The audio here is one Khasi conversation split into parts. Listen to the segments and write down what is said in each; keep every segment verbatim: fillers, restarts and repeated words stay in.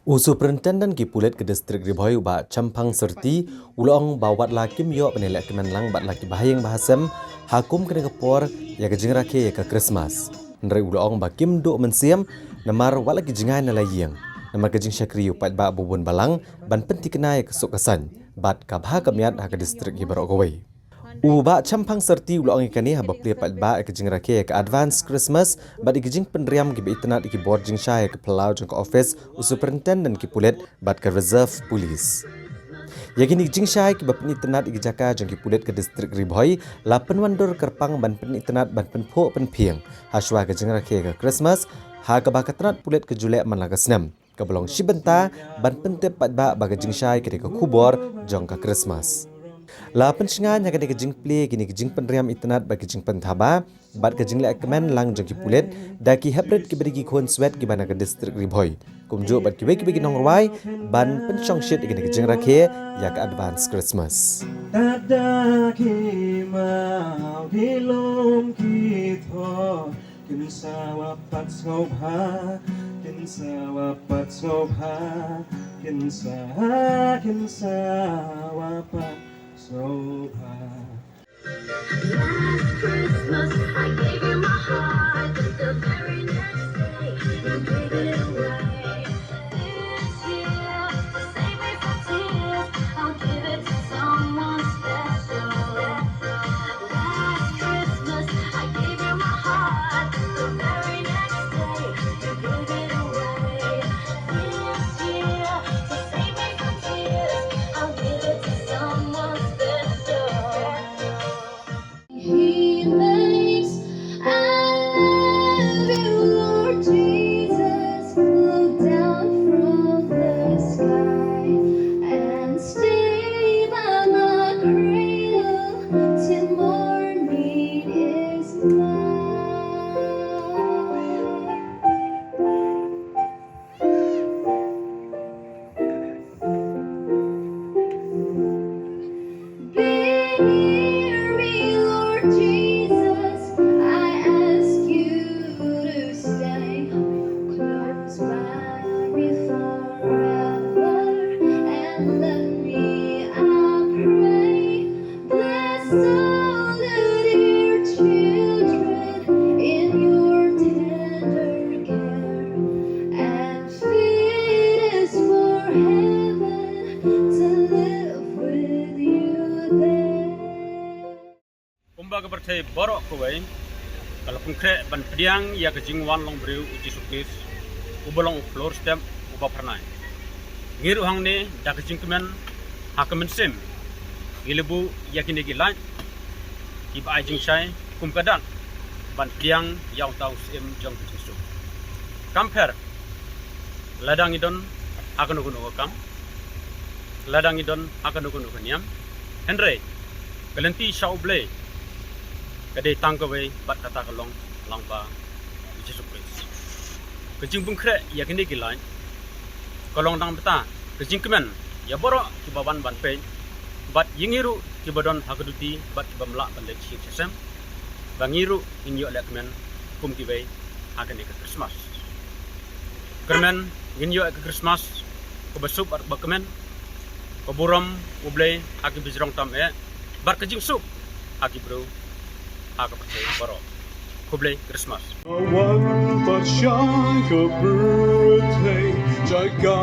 U Superintendent ki pulit ka District Ri Bhoi u Bah Champhang Syrti u la ong ba wat la kim ïoh ban ïaleh kmen lang bad la ki bahaïing bahasem ha kum kane ka por ïa ka jingrakhe ïa ka Christmas. Hynrei u la ong ba kim duh mynsiem namar wat la ki jngai na la ïing namar ka jingshakri u paidbah ba bun balang ban pynthikna ïa ka suk ka saiñ bad ka bha ka miat ha ka district hi baroh kawei. U Bah Champhang Syrti u la ong ïa kane haba plie paidbah ïa ka jingrakhe ïa ka Advance Christmas bad ïa ka jingpynriam kiba itynnad ïa ki bor jingshai ïa ka phyllaw jong ka office u Superintendent ki pulit bad ka Reserve Police. Ïa kine ki jingshai kiba pynitynnad ïa ki jaka jong ki pulit ka District Ri Bhoi la pynwandur kyrpang ban pynitynnad ban pynphuh pynphieng ha shuwa ka jingrakhe ïa ka Christmas ha kaba ka tnat pulit ka ju leh man la ka snem kaba long shi bynta ban pyntip paidbah ba ka jingshai ka dei ka khubor jong ka Christmas. La pynshngaiñ ha kane ka jingplie kine ka jingpynriam itynnad bad ka jingpynthaba bad ka jingleh kmen lang jong ki pulit da ki heprit kiba dei ki khun swet kiba na ka District Ri Bhoi kumjuh bad kiwei kiba ki nongrwai ban pynshongshit ïa kane ka jingrakhe ïa ka Advance Christmas. Tada ki mau ki lum ki tho. Kin sa wa pat sngewbha, kin sa wa pat sngewbha, kin sa, kin sa wa pat sngewbha. Last Christmas, I gave you my heart, but the very next day, you gave it away. This year, to save me from tears, I'll give it to someone special. Last Christmas, I gave you my heart. The very next day, you gave it away. This year, to save me from tears, I'll give it to someone special. He makes, I love you, Lord Jesus, look down from the sky and stay by my cradle till morning is light. Be near me, Lord Jesus. I ask you to stay close by me forever and let me, I pray, bless all the dear children in your tender care and fit us for heaven to live with you there. Kumba ka pyrthei baroh kawei ka la pynkhreh ban pdiang ïa ka jingwan long briew u Jisu Khrist uba long u phlur step uba phyrnai. Ngi ruh hangne da ka jingkmen ha ka mynsiem ngi la buh ïa kine ki light kiba ai jingshai kum ka dak ban pdiang ïa uta u syiem jong ka jingsuk. Kam pher lada ngi don ha kano kano ka kam, lada ngi don ha kano kano ka niam, hynrei ka lynti sha U Blei ka dei tang kawei bad kata ka long Lyngba u Jisu Khrist. Ka jingpynkhreh ïa kine ki light ka long tang bynta ka jingkmen ïa baroh kiba wan ban peit bad ïa ngi ruh kiba don ha ka duty bad kiba mlah ban leit sha ïing sha sem ba ngi ruh ngin ïoh leh kmen kum kiwei ha kane ka Christmas. Kyrmen ngin ïoh ka Christmas kaba suk bad kaba kmen, ka burom U Blei ha ki ba jrong tam eh bad ka jingsuk ha ki briew ha ka pyrthei baroh. Khublei Christmas. Wan pat sha ka pyrthei, sha ka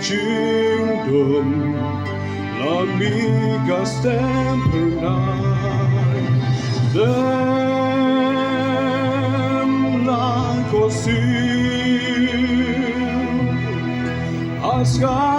jingdum, la mih ka stem phyrnai. Dem la ko siew, ha sky